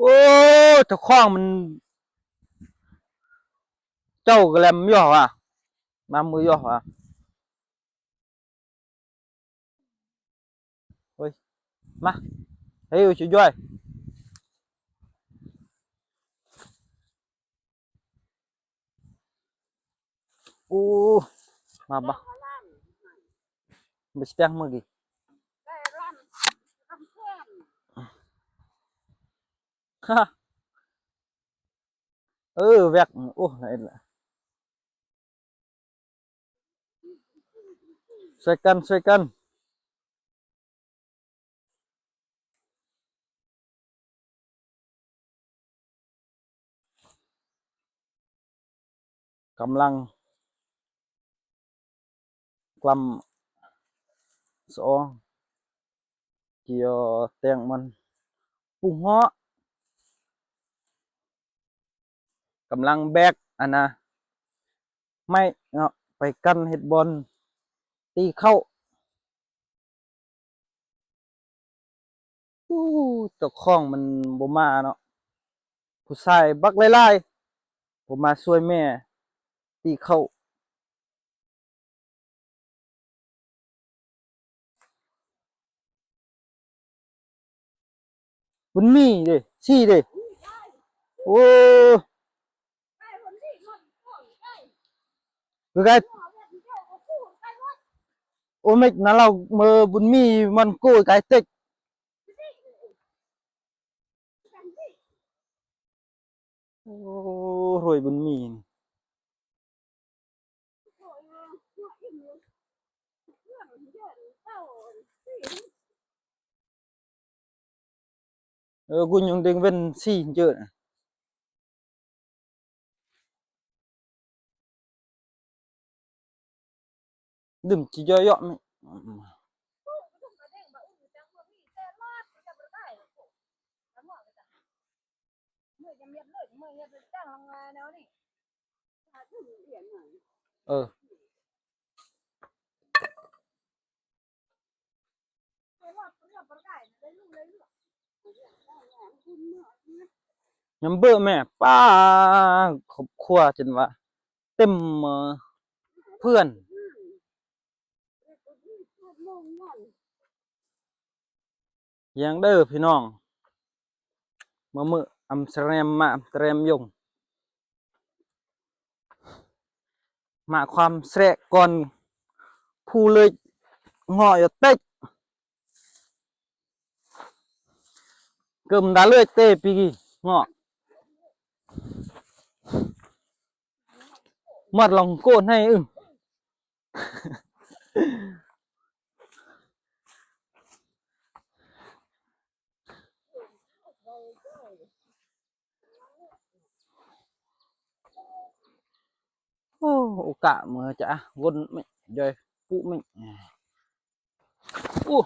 ໂອ້ ເຈົ້າຂອງມັນ ເຈົ້າກະແລັມຢູ່ຫວາ ມາມືຢູ່ຫວາ. ໂອ້ຍ ມາ ເຮີຍ ຊ່ວຍ ໂອ້ ມາບະ ໄປສະແຕງມື້ກີ້ ຮະ ເອີ ແວັກ ໂອ້ ລະເອັດລະ ຊ່ວຍກັນ ຊ່ວຍກັນ ກຳລັງ ກຳສອງ ກຽວແຕ່ງມັນ ປຸງເຫາະ ກຳລັງແບກອັນນະ ໄມ້ເນາະ ໄປກັ່ນເຮັດບ່ອນຕີເຂົ້າ. ໂອ້ ເຈົ້າຂອງມັນບໍ່ມາເນາະ ຜູ້ຊາຍບັກຫຼາຍໆ ບໍ່ມາຊ່ວຍແມ່ຕີເຂົ້າ. ບຸນມີເດ້ ສີ່ເດ້ ໂອ້ ຄືກາຍ ໂອເມັກນະລາວ ເມີບຸນມີມັນໂກຍກາຍເຕັກ ໂອ້ ໂຮຍບຸນມີ ເອີ ກຸນຍົງເດັງເວັນຊີເຈີ ດຶງຈີຢໍເຍາະ ເອີ ຍາມເບີແມ່ ປ້າ ຄອບຄົວຈົນວ່າເຕັມເພື່ອນ. ຍັງເດີພີ່ນ້ອງ ມາມື້ອຳສະແຣມ ມາອຳສະແຣມຍົງ ມາຄວາມແຊກກ່ອນ ຜູ້ເລີຍເງາະຢູ່ເຕັກ ເກີມດາເລີຍເຕປີເງາະ ມັດລອງໂກນໃຫ້ອຶ ໂອ້ ໂອກະເມືອຈະ ວົນເມຍ ຢອຍປຸເມຍ ໂອ້